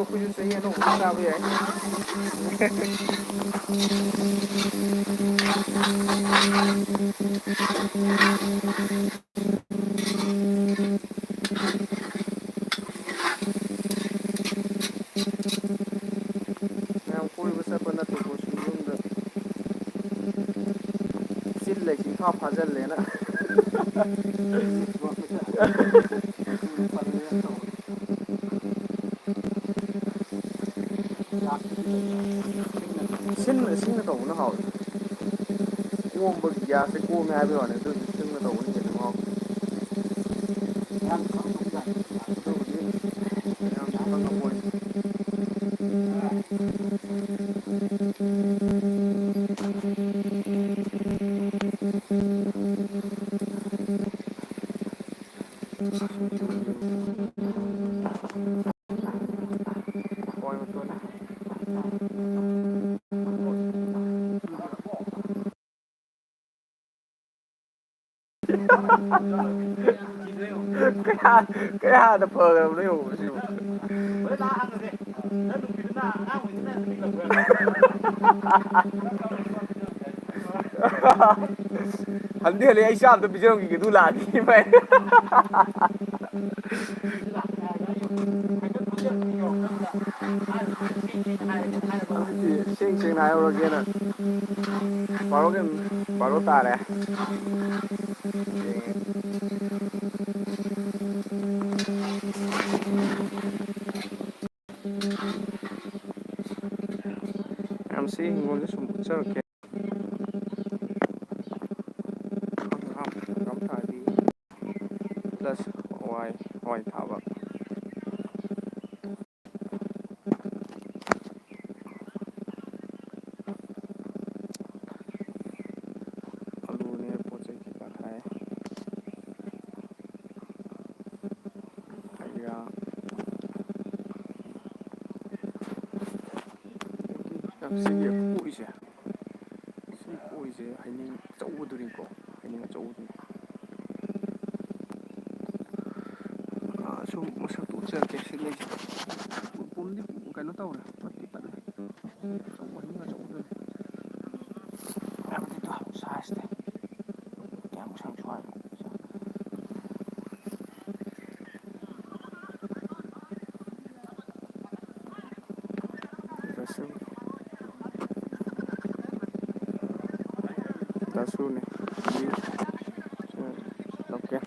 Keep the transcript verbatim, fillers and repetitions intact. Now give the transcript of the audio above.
ꯑꯩꯈꯣꯏꯁꯨ ꯆꯍꯤ ꯑꯅꯧꯕ ꯆꯥꯕ ꯌꯥꯏ꯫ ꯃꯌꯥꯝ ꯀꯣꯏꯕ ꯆꯠꯄ ꯅꯠꯇꯦꯀꯣ, ꯁꯨꯝ ꯌꯨꯝꯗ ꯆꯤꯜ ꯂꯩꯁꯤ ꯏꯐꯥ ꯐꯥꯖꯤꯜꯂꯦꯅ꯫ ꯁꯤꯡꯅ, ꯁꯤꯡꯅ ꯇꯧꯕꯅ ꯍꯥꯎꯋꯦ꯫ ꯀꯣꯝꯕꯒꯤ ꯒ꯭ꯌꯥꯁꯁꯦ ꯀꯣꯝꯃꯦ ꯍꯥꯏꯕꯒꯤ ꯋꯥꯅꯤ, ꯑꯗꯨ ꯑꯣꯏꯔꯁꯨ ꯁꯤꯡꯅ ꯇꯧꯕꯅ ꯍꯦꯟꯅ ꯍꯥꯎꯋꯦ꯫ ꯑꯗꯨꯕꯨꯗꯤ ꯃꯌꯥꯝ ꯈꯪꯉ ꯄꯣꯠꯅꯤ꯫ ꯀꯌꯥ-, ꯀꯌꯥꯗ ꯐꯈ꯭ꯔꯕꯅꯣ ꯌꯦꯡꯉꯣ ꯁꯤꯕꯨ꯫ ꯍꯟꯗꯤ ꯍꯜꯂꯦ, ꯑꯩ ꯆꯥ ꯑꯝꯇ ꯄꯤꯖꯔꯝꯈꯤꯒꯦ, ꯑꯗꯨ ꯂꯥꯛꯑꯗꯤ ꯚꯥꯏ꯫ ꯁꯦꯡ ꯁꯦꯡꯅ ꯍꯥꯏꯍꯧꯔꯒꯦꯅ꯫ ꯕꯥꯔꯣꯒꯤ, ꯕꯥꯔꯣ ꯇꯥꯔꯦ꯫ ꯃꯌꯥꯝꯁꯤ ꯍꯤꯡꯒꯣꯜꯗ ꯁꯨꯝ ꯎꯠꯆꯔꯛꯀꯦ꯫ ꯍꯪꯒꯥꯝ, ꯍꯪꯒꯥꯝ ꯊꯥꯕꯤ, plus ꯍꯋꯥꯏ, ꯍꯋꯥꯏ ꯊꯥꯕ꯫ ꯑꯂꯨꯅꯦ, ꯄꯣꯠ ꯆꯩ ꯀꯩꯀꯥ ꯊꯥꯏ꯫ ꯍꯩ ꯔꯥ꯫ ꯁꯤꯒꯤ ꯀꯣꯛꯏꯁꯦ꯫ ꯁꯤ ꯀꯣꯛꯏꯁꯦ ꯍꯩꯅꯤꯡ ꯑꯆꯧꯕꯗꯨꯅꯤꯀꯣ꯫ ꯍꯩꯅꯤꯡ ꯑꯆꯧꯕꯗꯨꯅꯤ꯫ ꯑꯥ, ꯁꯨꯝ ꯃꯁꯛꯇꯨ ꯎꯠꯆꯔꯛꯀꯦ꯫ ꯁꯤ ꯂꯩꯁꯦ꯫ ꯄꯨꯝꯗꯤ ꯀꯩꯅꯣ ꯇꯧꯔꯦ, ꯄꯠꯇꯤ ꯄꯠꯂꯦ꯫ ꯑꯆꯧꯕ ꯍꯥꯏꯅꯤꯡ ꯑꯆꯧꯕꯗꯨꯅꯤ꯫ ꯍꯥꯏꯕꯗꯤꯗꯣ, ꯁꯥꯏꯖꯇ ꯀꯌꯥꯃꯨꯛ ꯁꯥꯡ ꯁ꯭ꯋꯥꯏꯃꯨꯛ꯫ ꯗꯁꯨ꯫ ꯗꯁꯨꯅꯦ꯫ ꯂꯣꯀꯦꯜ꯫